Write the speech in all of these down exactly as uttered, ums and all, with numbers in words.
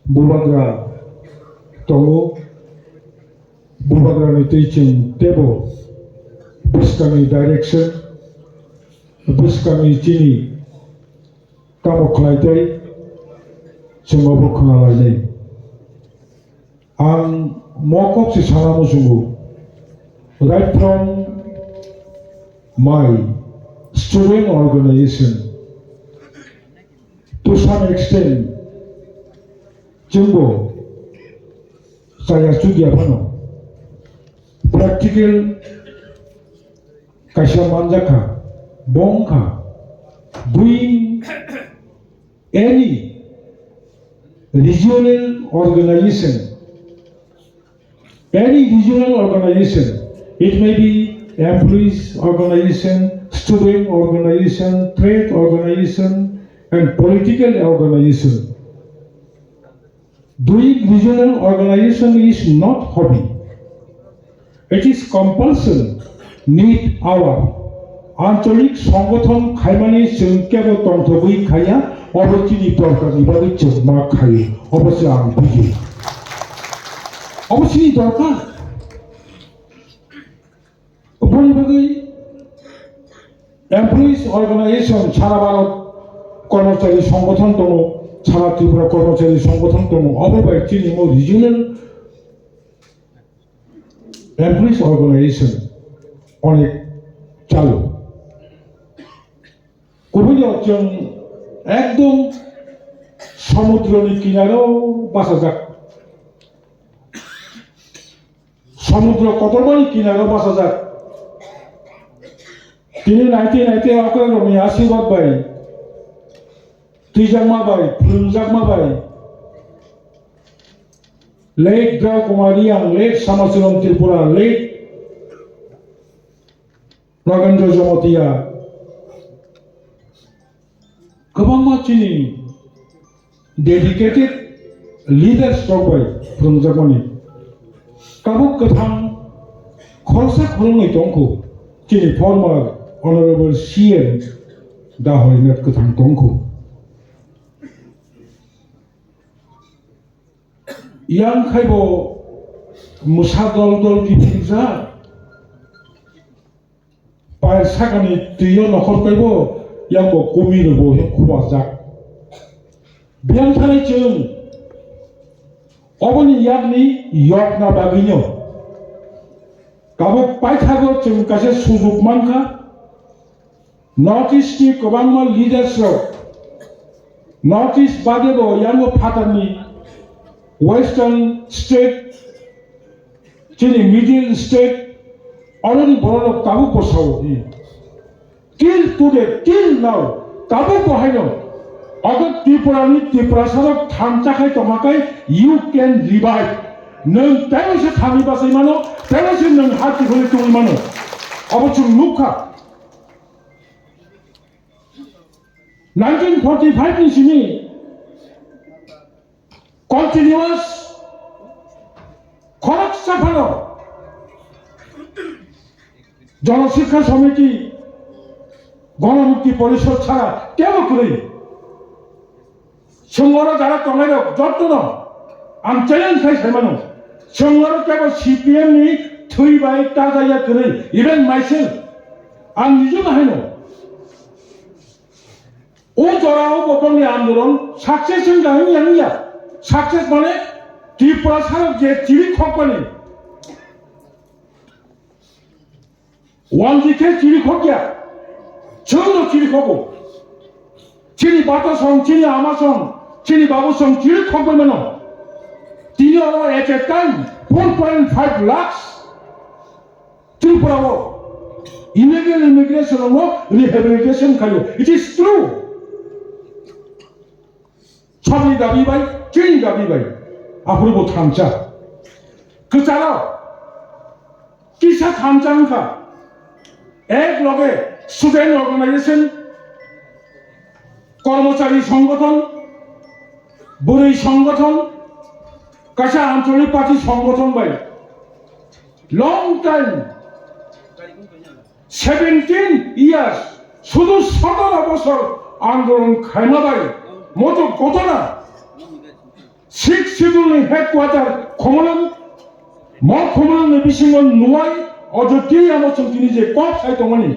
Bubagra tongo, bubagrani twi chwng teibo bwskangni direction, bwskangni chini tamo khlai tei chwng obo khna lainai. Ang mo kok se sana muchungo, right from my student organization, to some extent, chwngbo chaya chukya phano practical kaisa manjakha, bo wngkha doing any regional organization, any regional organization, it may be employees organization, student organization, trade organization, and political organization. Doing regional organization is not hobby. It is compulsion, need our ancholik songgothon khaimani chwng kebo tongthogwi khaiya, obo chini dorkarni bagwi chwng ma khaio, obo se ang bujio. Obo chini dorkar. Oboni bagwi employees organization sara Bharat kormochari songgothon tongo, sara Tripura kormochari songgothon tongo, obo bai chini mo regional employees organization onek chalo. Kubui no chwng ekdom somudroni kinaro bachajak. Somudro kotormani kinaro bachajak. Tini naite naite okra rokni asirwad bai, twijakma bai, phwrwngjakma bai, late Drau Kumar Reang, late Samacharan Tripura, late Nagendra Jamatia, kwbangma chini dedicated leaders rok bai phwrwngjakmani. Tabuk kwthang khoroksa khoroknwi tongkhu, chini former Honorable C M Da Horinath kwthang tongkhu. Yang khaibo mwsa dol dol kiphilja. Pai sakani twiyo nokhor taibo, yang bo kumi rwbo hino khubajak. Biyang thani chwng oboni yakni yokna bagwino tabuk paithago chwng kaisa sujuk mankha. North East ni kwbangma leaders rok North East bade bo yango phatarni Western state, chini middle state, oroni bororok tabuk bo sao di. Till today, till now, tabuk bo haino. Obo Tripura ni Tiprasa rok thansa khai tongma khai, you can revive. Nwng tebo se thani bachai mano, tebo se nwng ha chihuli tongwi mano. Obo chwng nukha. Nineteen forty-five ni simi continuous khoroksa phano Jono Sikha Samiti, Gono Mukti Porishod sara kebo kwrwi. Chwng oro jara tongnairok jottono ang challenge khai saimano. Chwng oro kebo C P M ni thwi bai ta jaya kwrwi, even myself. Ang nijebo haino. O jora o bo bongni andolon success wngkha wngya wngya. Success mane Tripura sarok je chiri khokmani. Wanjwi khe chiri khokya. Chwngno chiri khogo. Chini bata song, chini ama song, chini babu song chiri khokbai mano. Tini oro at a time four point five lakhs. Tripura o illegal immigration no rehabilitation khaio. It is true. Sabni dabi bai, chini dabi bai. Aphuru bo thansa. Kwcharo kisa thansa wngkha. Ek loge student organization, kormochari songgothon, bwrwi songgothon, kaisa ancholik party songgothon bai long time, seventeen years, sudu sotoro bosor andolon khaima bai moto gotona. Sixth Schedule ni headquarter Khumulwng, mo Khumulwng ni bisingo nuwai o jotiyamo chwng tini je kok sai tongmani.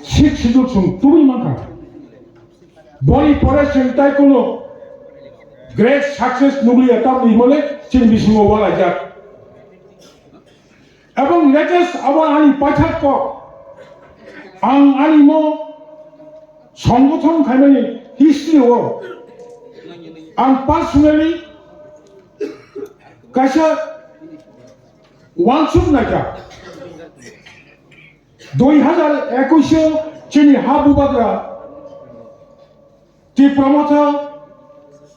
Sixth Schedule chwng tubui mankha. Boni pore chwng tai kuno great success nugliya tamni himole chini bisingo walaijak. Ebong latest abo ani paithak kok. Ang ani mo songgothon khaimani history o ang personally kaisa wansuk naikha. Dui hazar ekush o chini ha bubagra Tipra Motha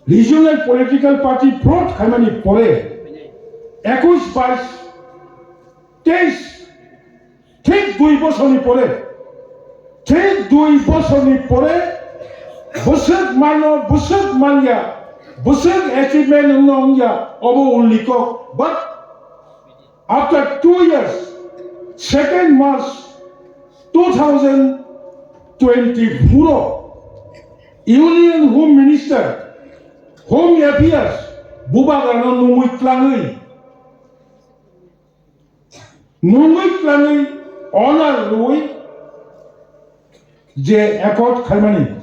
regional political party plot khaimani pore ekush bais teis thik dui bosorni pore, thik dui bosorni pore bwswk mano, bwswk manya, bwswk achievement wngno wngya, obo ulni kok. But after two years, second March two thousand twenty-four o Union Home Minister, Home Affairs, bubagrano nungwi tlangwi, nungwi tlangwi honor rwi je accord khaimani.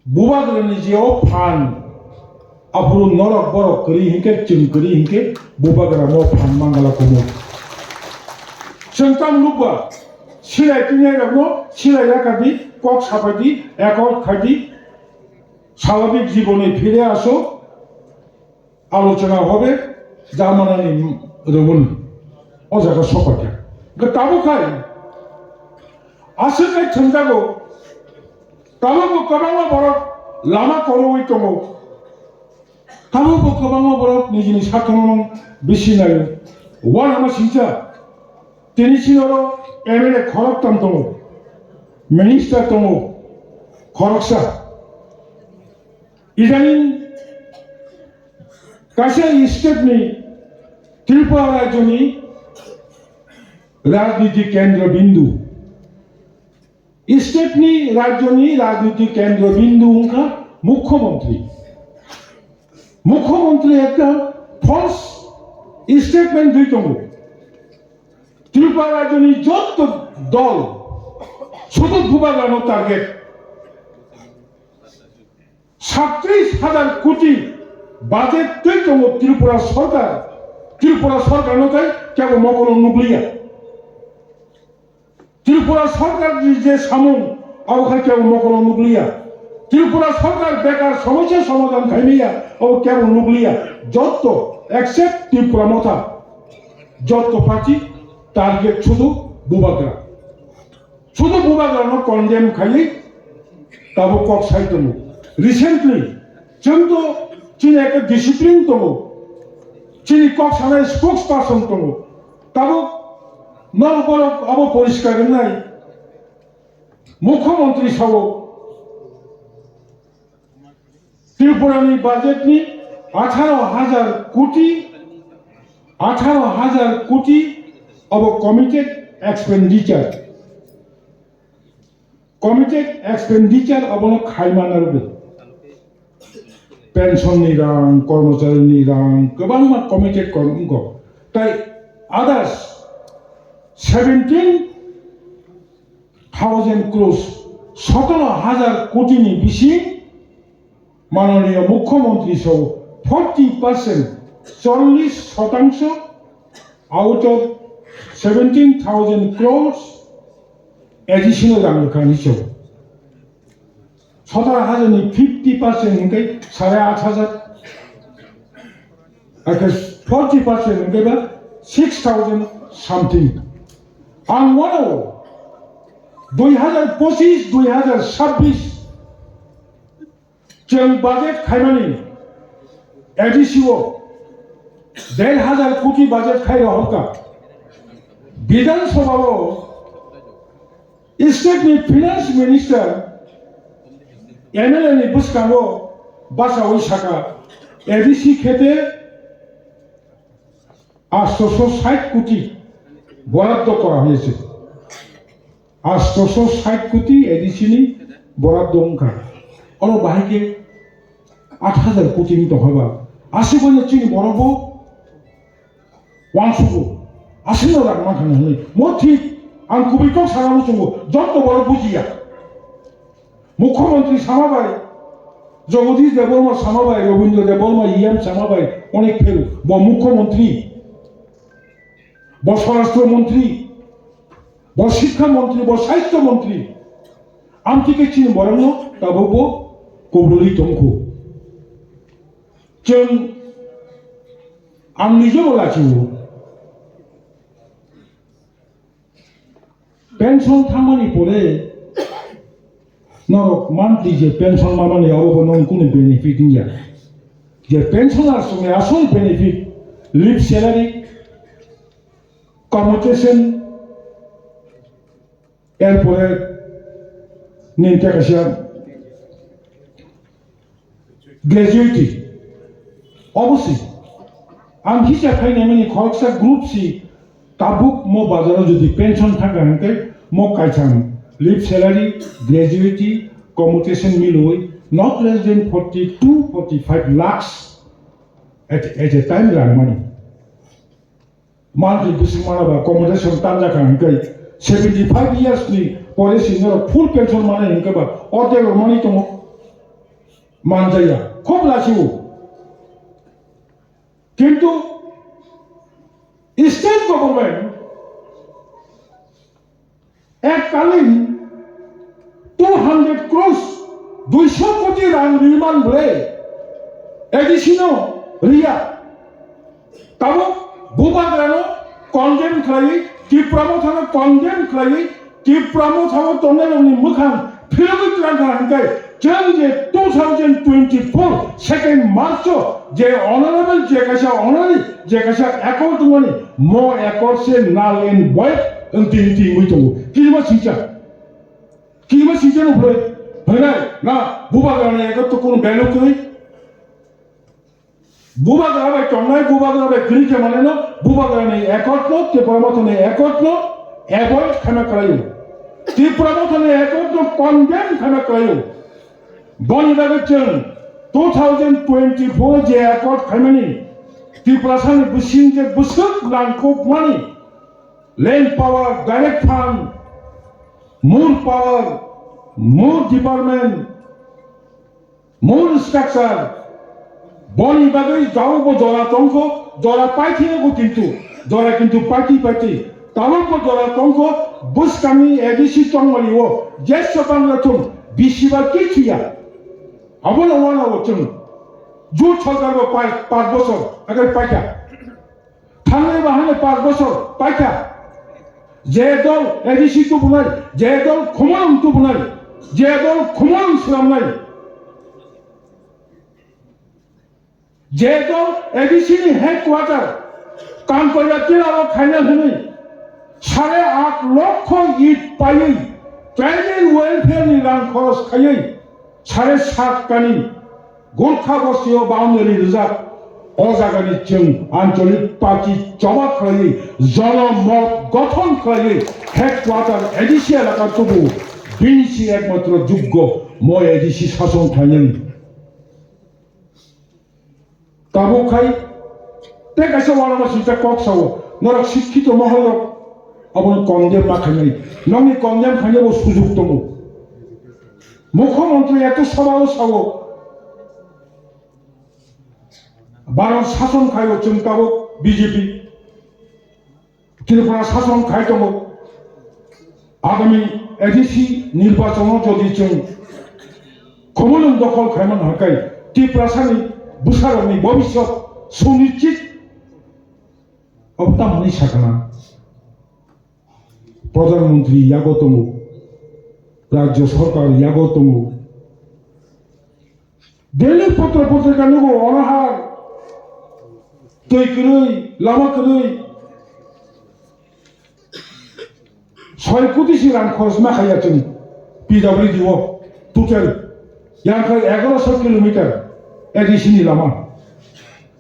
Bubagrani je o phan, aphuru norok borok kwrwi hinkhe, chwng kwrwi hinkhe, bubagra mo phan mangala kumu. Chwng tam lukba, silai twnai rokno silai yakadi, kok sapaidi, accord khaidi, swabhabik jibone phire aso. Alochona hobe, jamanani rwbwni o jaga sopaikha. Hwnkhe tabuk khai aswk khai thwngjago, tabukbo kwbangma borok lama korowi tongo, tabukbo kwbangma borok nijini sathorno bisi naio. Uanama singcha, tini sini oro M L A khoroktham tongo, minister tongo khoroksa. Idaning kaisa state ni Tripura rajyoni rajniti kendra bindu. State ni rajyoni rajniti kendra bindu wngkha Mukhyamantri. Mukhyamantri ekta false statement dui tongo. Tripura rajyoni jotto dol sudu bubagrano target. Satris hajar koti budget twi tongo Tripura sorkar. Tripura sorkarno tai kebo mokolo nukliya. Tripura sorkarni je samung, abo khai kebo mokolo nukliya. Tripura sorkar bekar somosya somadhan khaimaya, abo kebo nukliya. Jotto except Tipra Motha, jotto party target sudu bubagra. Sudu bubagrano condemn khaiwi tabuk kok sai tongo. Recently, chwng to chini ekta discipline tongo. Chini kok sanai spokesperson tongo. Tabuk norok borok abo poriskar wngnai. Mukhyamantri sao, Tripurani budget ni atharo hajar koti, atharo hajar koti abo committed expenditure. Committed expenditure abono khaimana rwdi. Pension ni rang, kormochari ni rang, kwbangma committed kon-, wngkho. Tai others seventeen thousand crores, sotoro hajar koti ni bising Mananiya Mukhyamantri sao forty percent, chollish shotangsho out of seventeen thousand crores additional rang rwkha hinwi sao. Sotoro hajar ni fifty percent hwnkhe sare aat hajar. Akhe forty percent hwnkhe ba six thousand something. Ang wano dui hajar pochis, dui hajar sabbish chwng budget khaimani A D C o der hajar koti budget khai rohorkha. Bidhan Sabha o State ni Finance Minister M L A ni bwskango bachaui saka, A D C khe te আটশোশো ষাট কোটি বরাদ্দ করা হয়েছে। আটশোশো ষাট কোটি A D C ni বরাদ্দ wngkha. Oro bahai khe aat hajar koti ni tongkha ba. Aswk bai no chini borok bo uansugo. Aswk no rang mankha hinwi. Mo thik ang kubui kok sana muchungo. Joto borok bujiya. Mukhyamantri sama bai, Jagadish Debbarma sama bai, Rabindra Debbarma E M sama bai, onek phelu. Bo mukhyamantri, bo swarashtra mantri, bo shikkha mantri, bo sahitya mantri. Amtwi khe chini borokno tabukbo kobrwi tongkhu. Chwng ang nijebo lachio. Pension thangmani pore norok monthly je pension mamani abo bo nong kunu benefit wngya. Je pensioner songni asol benefit, leave salary, commutation, erpore nini tei kaisa gratuity. Obviously, ang hisab khainai mani khoroksa group si tabuk mo bazaro jodi pension thangkha hwnkhe mo kaisa leave salary, gratuity, commutation milwi not less than forty to forty-five lakhs at, at a time rang mani. Monthly bwswk mana ba accommodation tanjak kha hwnkhe seventy five years ni pore si norok full pension manai hwnkhe ba ordek rok manwi tongo. Manjaya. Khub lachio. Kintu state government Ekkalin two hundred crores, duiso koti rang riman bwle, A D C no riya. Tabuk bubagrano condemn khlaiwi, Tipra Mothano condemn khlaiwi, Tipra Mothao tongnai rokni mwkhang phirogwi twlang kha hwnkhe, chwng je two thousand twenty-four second March o je honorable je kaisa honorary je kaisa accord wngmani, mo accord se null and void wng twi wng twi wngwi tongo. Kirima singcha. Kirima singcha no phwrwi. Phwrwnai na bubagrani accord to kono value kwrwi. Bubagra bai tongnai, bubagra bai kwrwi khe manai no, bubagrani accord no, Tipra Mothani accord no avoid khaina kwlaio. Tipra Mothani accord no condemn khaina kwlaio. Boni bagwi chwng two thousand twenty-four je accord khaimani, Tiprasani bising je bwswk langkukmani, land power, direct fund, more power, more department, more structure, boni bagwi jao bo jora tongkho, jora paithai bo kintu, jora kintu paithai paithai, tabuk bo jora tongkho, bwskangni A D C tongmani o, jeswk bangla thung, bisi ba kichu ya. Abono wana o chwng, jut sarkar bo pai, panch bochor, agar paikha. Thangnai ba hwnwi panch bochor paikha. Je dol A D C tubunai, je dol khumulwng tubunai, je dol khumulwng swnamnai, je dol A D C ni headquarter Kankoila Tila o khaina hwnwi sare aat lokho it paiwi tribal welfare ni rang khoros khaiwi sare sat kani Gorkha bostio boundary rijak. O jagani chwng anchalik party choba khlaiwi, jono mot gothon khlaiwi, headquarter A D C elaka tubu, bini si ekmatro juggo mo A D C sason khlainani. Tabuk khai tei kaisa uanama swijak kok sao, norok sikkito mohol rok abono condemn ma khainai, nokni condemn khainai bo sujuk tongo. Mukhyamantri eto sabao sao, Bharat sason khaio chwng tabuk B J P, Tripura sason khai tongo. Agami A D C nirbachon o jodi chwng khumulwng dokhol khaimani hwnkhe Tiprasani bwsarokni bobishyot sunichit. Obo tamoni sakana Pradhan Mantri yago tongo, Rajya Sarkar yago tongo. Daily potro potrika nugo, onohar twi kwrwi, lama kwrwi. Soi koti si rang khorosma khaiya chwng P W D o total yang khai egaroso kilometer A D C ni lama.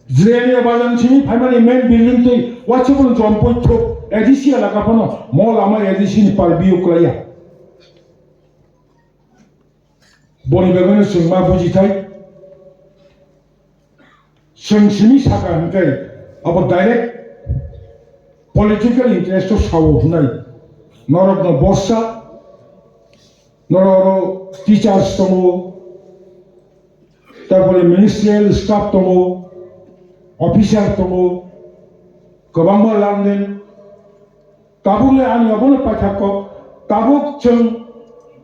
Jirania bazar ni simi phaimani main building twi waisa bono jompui thuk A D C elaka phano mo lama A D C ni purview kwlaiya. Boni bagwino chwng ma bujithai, chwng simi saka hwnkhe abo direct political interest o sao hwnwi. Norokno borsa, norok oro teachers tongo, tarpore ministerial staff tongo, officer tongo, kwbangma learning. Tabuk le ani obono paithak kok, tabuk chwng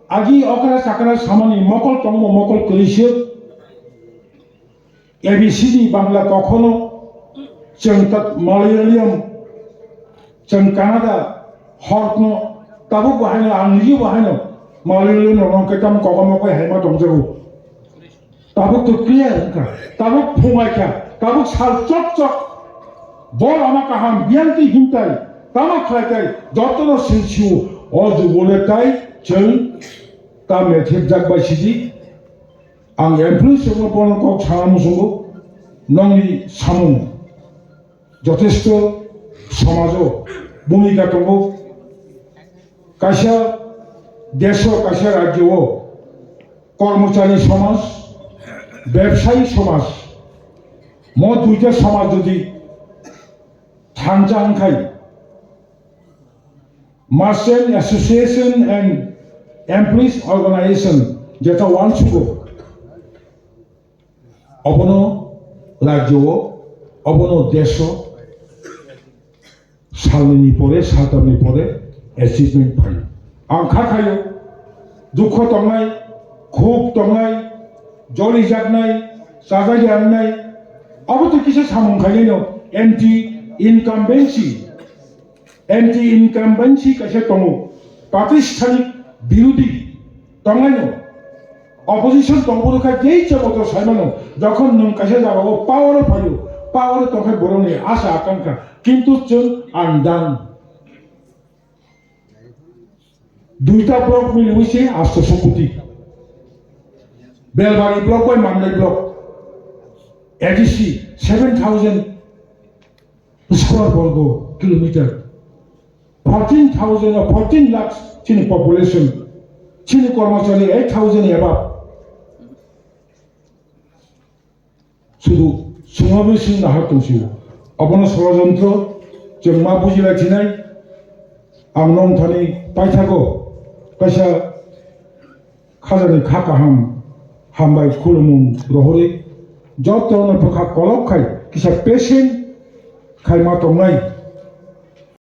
agi okra chakra samani mokol tongmo mokol kwrwi se. A B C D Bangla kokhono chwng ta-, Malayalam, chwng Kannada horno tabuk bo haino ang niji bo haino Malayalam rokno khe tamo kokomokoi haima tongjago. Tabuk to clear wngkha, tabuk phungai kha, tabuk sal chok chok. Bo lama kaham, biyangtwi himtai, tamo khlaitai, jotono silsio, o jugole tai chwng ta methepjak bai sidi. Ang employee songno bono kok sana muchungo, nongni samung jotesto somajo bhumika tongo. Kaisa deso, kaisa rajyo o kormochari somaj, bebsayi somaj, mo duita somaj jodi thansa wngkhai, Merchant Association and Employees Organization jeta uansugo, obono rajyo o, obono deso, salnini pore, saltamni pore achievement phaio. Ang kha khaio, dukho tongnai, khuk tongnai, jolijaknai, chajak yangnai, abo to kisa samung khainai no, anti incumbency, anti incumbency kaisa tongo, pratisthanik birodi. Tonglaino. Opposition tongphuru kha jei chamo to saimano, jokhon nwng kaisa jagao power o phaio, power o tongkhe borokni asa akankha, kintu chwng undone. Duita block miliwi se asto sokoti. Belbari block bai Mandai block. A D C seven thousand square borgo kilometer. Fourteen thousand or fourteen lakhs chini population, chini kormochari eight thousand above. Sudu sumabising nahar tongsi. Abono sorojontro chwng ma bujilai thinai. Ang nong thani paithago kaisa khajani kha kaham hambai khulumung rohorwi jotono bwkha kolok khai kisa patient khai ma tongnai.